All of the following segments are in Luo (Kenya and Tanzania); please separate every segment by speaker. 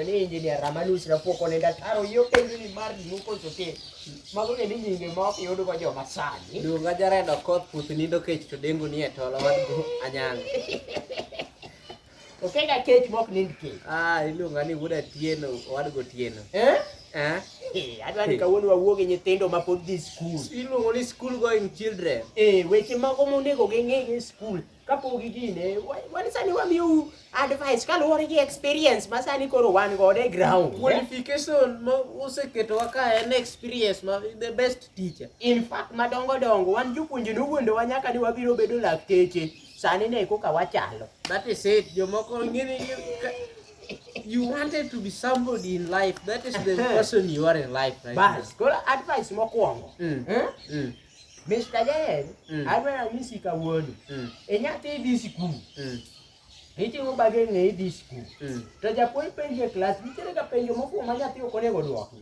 Speaker 1: to ni engineer Ramanus Rafuoko nenda taro yo penjo ni mar gimoko sote. Mago ni nyinge ma ok yud go joma sani.
Speaker 2: Luonga Jared Okoth puth nindo kech to dengo ni e tolo wan go Anyango.
Speaker 1: Okega kech mok nind kech.
Speaker 2: Ah, iluonga ni wuod Atieno, owad Gotieno.
Speaker 1: Eh?
Speaker 2: Eh?
Speaker 1: Eh, adwa ni kawuono wawuo gi nyithindo ma pod dhi skul.
Speaker 2: Iluongo ni school going children.
Speaker 1: Eh, weche moko monego ging'e gi skul kapok gigine wan sani wamiyou advice kaluwore gi experience ma sani koro wan godo e ground. Eh?
Speaker 2: Qualification ma oseketowa ka en experience ma the best teacher.
Speaker 1: In fact madongo dongo wan jopuonje nowuondowa nyaka ni wabiro bedo lakteche sani ne koka wachalo.
Speaker 2: That is it. Jomoko ng'eni you wanted to be somebody in life. That is the person you are in life right
Speaker 1: Bas, koro advice mokwongo.
Speaker 2: Mm.
Speaker 1: Eh?
Speaker 2: now. Mm.
Speaker 1: Mr. Jael, adwa ranyisi kawuono. E nyathi dhi sikul, iting'o bage ng'e idhi sikul. To japuonj penji e klas, nitiere ga penjo mofuwo ma nyathi ok onego dwoki.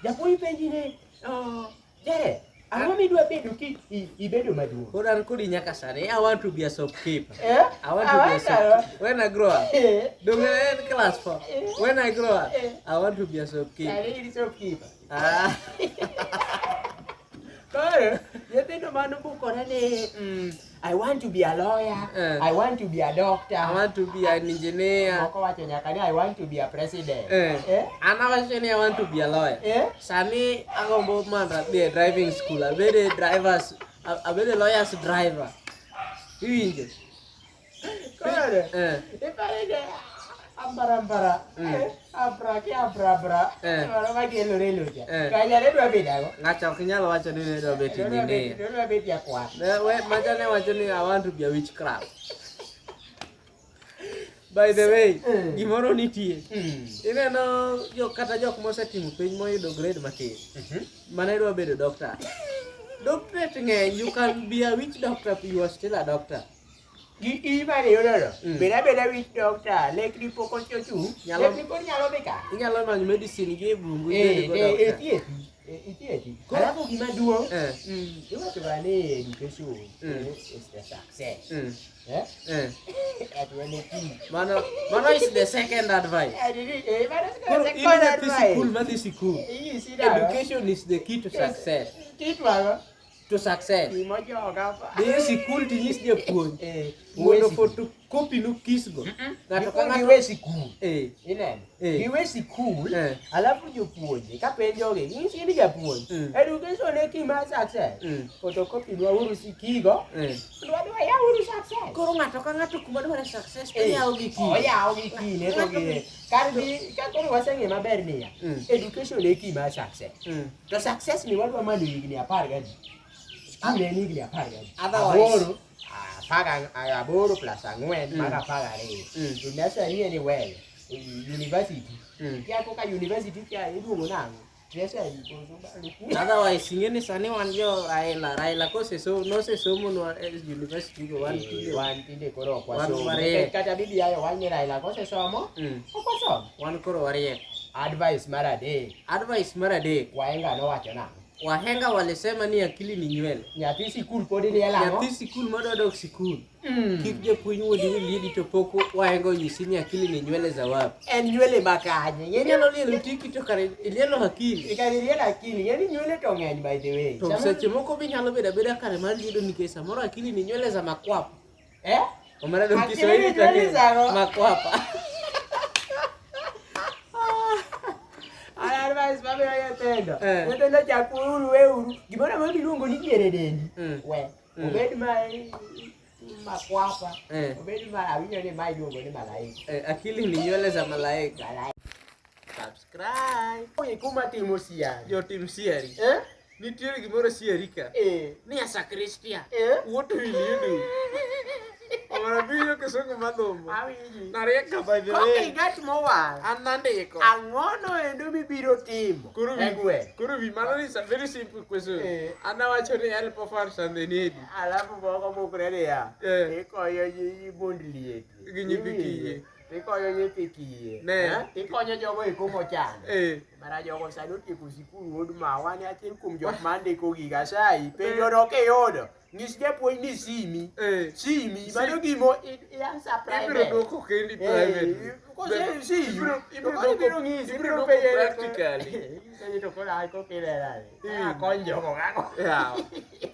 Speaker 1: Japuonj penji ni, "Oh, Jared, ang'o midwa bedo ki ibedo maduong'?"
Speaker 2: Koro an kodi nyaka sani. I want to be a shopkeeper.
Speaker 1: Eh?
Speaker 2: I want to be a shopkeeper. When I grow up.
Speaker 1: Eh,
Speaker 2: Donge en class 4. When I grow up,
Speaker 1: Eh.
Speaker 2: I want to be a shopkeeper.
Speaker 1: sani in shopkeeper.
Speaker 2: Ah.
Speaker 1: Koro, nyithindo manobukore ni, I want to be a lawyer,
Speaker 2: Eh.
Speaker 1: I want to be a doctor.
Speaker 2: I want to be an engineer.
Speaker 1: Moko wacho nyaka ni I want to be a president.
Speaker 2: Eh.
Speaker 1: Eh?
Speaker 2: An awacho ni I want to be a lawyer.
Speaker 1: Eh?
Speaker 2: Sani agombo mondo adhi e driving school, abed e drivers, abed e lawyer's driver. Iwinjo?
Speaker 1: Koro,
Speaker 2: Eh.
Speaker 1: iparo ni ambarambara, eh, abra ki abrabra,
Speaker 2: Eh.
Speaker 1: mano makelore locha.
Speaker 2: Eh.
Speaker 1: Kanyare dwa bedo ang'o?
Speaker 2: Ng'ato ok nyal wacho ni ne dwa bet engineer.
Speaker 1: Dwa bet jakwath.
Speaker 2: Ne, we, macha ne wacho ni I want to be a witchcraft. By the way,
Speaker 1: Mm.
Speaker 2: gimoro nitie.
Speaker 1: Mm.
Speaker 2: Ineno jo kata jok mosetimo penj moyudo grade matin. Mane dwa bedo doctor. Doctorate ng'eny, you can be a witch doctor, you are still a doctor.
Speaker 1: Gi i mane yudono, bed abeda wich doctor, lekni pok ochochung', lekni pod nyalo dhi ka.
Speaker 2: Inyalo manyo medicine gi e bungu
Speaker 1: Eh,
Speaker 2: ibed go
Speaker 1: eh,
Speaker 2: doctor.
Speaker 1: ithiedhi, eh, ithiedhi.
Speaker 2: Koro-
Speaker 1: Alafu gima duong',
Speaker 2: Eh.
Speaker 1: iwacho ga ni education is the success. Eh?
Speaker 2: Eh.
Speaker 1: At when it is.
Speaker 2: Mano, mano is the second advice.
Speaker 1: Eh, eh, mano
Speaker 2: Koro
Speaker 1: second
Speaker 2: in nyathi sikul
Speaker 1: advice.
Speaker 2: madhi sikul.
Speaker 1: Inyisi nang'o?
Speaker 2: Education is the key to success.
Speaker 1: Kitwang'o?
Speaker 2: To success.
Speaker 1: Gima joga pa.
Speaker 2: Dhi e sikul tinyis japuonj.
Speaker 1: Eh,
Speaker 2: Mondo
Speaker 1: uwe sikul.
Speaker 2: photocopy nu kisgo. Ng'ato ka
Speaker 1: Gikuong
Speaker 2: ng'ato
Speaker 1: giwe sikul.
Speaker 2: Eh.
Speaker 1: Ineno?
Speaker 2: Eh.
Speaker 1: Giwe sikul,
Speaker 2: Eh.
Speaker 1: alafu jopuonje kapenjogi, ginyisi ni japuonj. Education e key mar success. Photocopy nwa uru sikigo.
Speaker 2: Eh.
Speaker 1: Dwa yaw uru success.
Speaker 2: Koro ng'ato ka ng'ato kuma dware success to
Speaker 1: Eh,
Speaker 2: oyawo gi key.
Speaker 1: Oyawo gi key ne to gi kar gi ka koro waseng'e maber niya. Education e key mar success. To success ni wadwa manyo higni 15. Skul en higni 15.
Speaker 2: Otherwise-
Speaker 1: Aboro, 18 plus 4 mago 12. To nursery en iweyo. University. Kia koka university kia iluongo nang'o? Nursery koso baluku.
Speaker 2: Otherwise, ing'e ni sani wan jo Raila, Raila kosesomo, nosesomonwa e university go wan
Speaker 1: Eh,
Speaker 2: tinde.
Speaker 1: wan tinde koro ok
Speaker 2: Wan
Speaker 1: wasomo.
Speaker 2: wariek.
Speaker 1: Nikech kata BBI owach ni Raila kosesomo, ok wasomo.
Speaker 2: Wan koro wariek.
Speaker 1: Advice mar adek,
Speaker 2: Advice mar adek,
Speaker 1: wahenga nowacho nang'o?
Speaker 2: wahenga walisema ni akili ni nywele.
Speaker 1: Nyathi sikul pod ilielo ang'o?
Speaker 2: Nyathi sikul madwa dok sikul, kik japuonj wuondi ni liedi to pok wahenga onyisi ni akili ni nywele za wapi.
Speaker 1: En nywele makanye? Ng'e ni
Speaker 2: Inyalo lielo tiki to kare ilielo akili.
Speaker 1: kare ilielo akili, ng'e ni nywele to ng'eny by the way.
Speaker 2: To seche moko be inyalo bedo abeda kare mar liedo nikech samoro akili ni nywele za makwapa.
Speaker 1: Eh?
Speaker 2: Omera dong
Speaker 1: Akili
Speaker 2: Kiswahili
Speaker 1: ni nywele
Speaker 2: to
Speaker 1: za ang'o?
Speaker 2: makwapa.
Speaker 1: An advice mamiyo nyithindo.
Speaker 2: Eh.
Speaker 1: Nyithindo chakuru weuru. Gimoro amora miluongo ni diere dendi. We. Obed ma makwapa.
Speaker 2: Eh.
Speaker 1: Obed ma awinjo ni ma iluongo ni malaika.
Speaker 2: Eh, akili ni nywele za malaika.
Speaker 1: Malaika.
Speaker 2: Subscribe.
Speaker 1: Oye kuma timo siani.
Speaker 2: Jotim siari.
Speaker 1: Eh?
Speaker 2: Nitiere gimoro siari ka.
Speaker 1: Eh.
Speaker 2: Ni a sakristia.
Speaker 1: Eh?
Speaker 2: What will you do? Omera biro kisungu madhumbo.
Speaker 1: Awinji.
Speaker 2: Narieka by the
Speaker 1: Koka
Speaker 2: way.
Speaker 1: ing'at mowal.
Speaker 2: An nandiko.
Speaker 1: Ang'ono endo mibiro timo
Speaker 2: Koro
Speaker 1: e
Speaker 2: wi,
Speaker 1: gweng'?
Speaker 2: koro wi mano is a very simple question.
Speaker 1: Eh.
Speaker 2: An awacho ni help of us and the needy.
Speaker 1: Alafu moko bukre niya,
Speaker 2: Eh.
Speaker 1: ikonyo nyi mond liete.
Speaker 2: Gi nyithi kiye.
Speaker 1: Ikonyo nyithi kiye.
Speaker 2: Ne.
Speaker 1: Eh? Ikonyo jogo eko mochando.
Speaker 2: Eh.
Speaker 1: Mara jogo sani otieko sikul wuod ma wan achiel kuom jok ma ndiko giga sai penjo no kiyudo nyis japuonj ni simi
Speaker 2: Eh.
Speaker 1: simi mano gimo i answer
Speaker 2: Ibiro
Speaker 1: private
Speaker 2: dwoko kendi private.
Speaker 1: Kose si
Speaker 2: Ibiro
Speaker 1: ibiro
Speaker 2: dwoko
Speaker 1: ng'isi
Speaker 2: ibiro dwoko practically.
Speaker 1: Ni to koro an kokilera. Akony jogo kako.
Speaker 2: Yeah.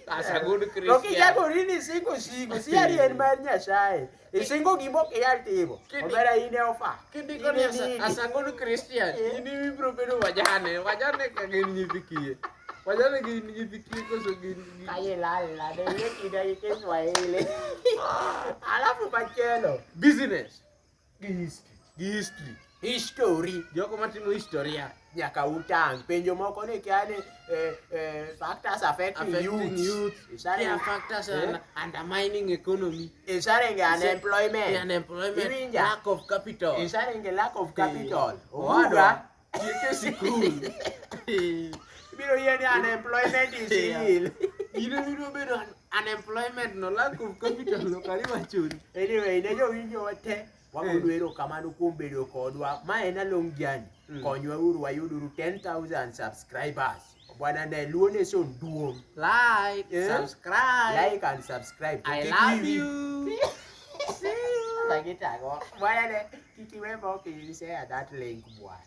Speaker 2: As a good
Speaker 1: To
Speaker 2: Christian.
Speaker 1: kichakori ni singo singo, siari en mar Nyasaye. Isingo gima ok inyal timo. Omera in e ofa.
Speaker 2: Kindiko ni as a good Christian,
Speaker 1: Eh.
Speaker 2: in ibiro bedo wajane. Wajane ka gin nyithi kiye. Wajane gin nyithi kiye koso gin
Speaker 1: Kaye lala, ne ile kinda gi Kiswahili. Alafu machielo.
Speaker 2: business
Speaker 1: Gi history.
Speaker 2: gi history.
Speaker 1: History.
Speaker 2: Jogo matimo historia.
Speaker 1: Nyaka utang'. Penjo moko ni kia ni factors affecting
Speaker 2: Affecting
Speaker 1: youth.
Speaker 2: youth.
Speaker 1: Isare-
Speaker 2: Care factors
Speaker 1: Eh?
Speaker 2: and undermining economy.
Speaker 1: Isarenge unemployment.
Speaker 2: Unemployment.
Speaker 1: Iwinja?
Speaker 2: Lack of capital.
Speaker 1: Isarenge lack of capital.
Speaker 2: Owadwa.
Speaker 1: Obuga.
Speaker 2: Tieke sikul.
Speaker 1: Ibiro yie ni unemployment is real.
Speaker 2: In ibiro bedo unemployment no lack of capital no kari wachoni.
Speaker 1: Anyway, ne jowinjowa te, wagono
Speaker 2: Eh.
Speaker 1: erokamano kuom bedo kodwa. Ma en Along Journey. Konywa uru wayuduru 10,000 subscribers. Bwana ne Luo Nation duong'.
Speaker 2: Like,
Speaker 1: Eh?
Speaker 2: subscribe.
Speaker 1: Like and subscribe. To
Speaker 2: I
Speaker 1: kik
Speaker 2: love
Speaker 1: iwi-
Speaker 2: you. See you.
Speaker 1: Magitago. Bwana ne kik iwe ma ok i share that link bwana.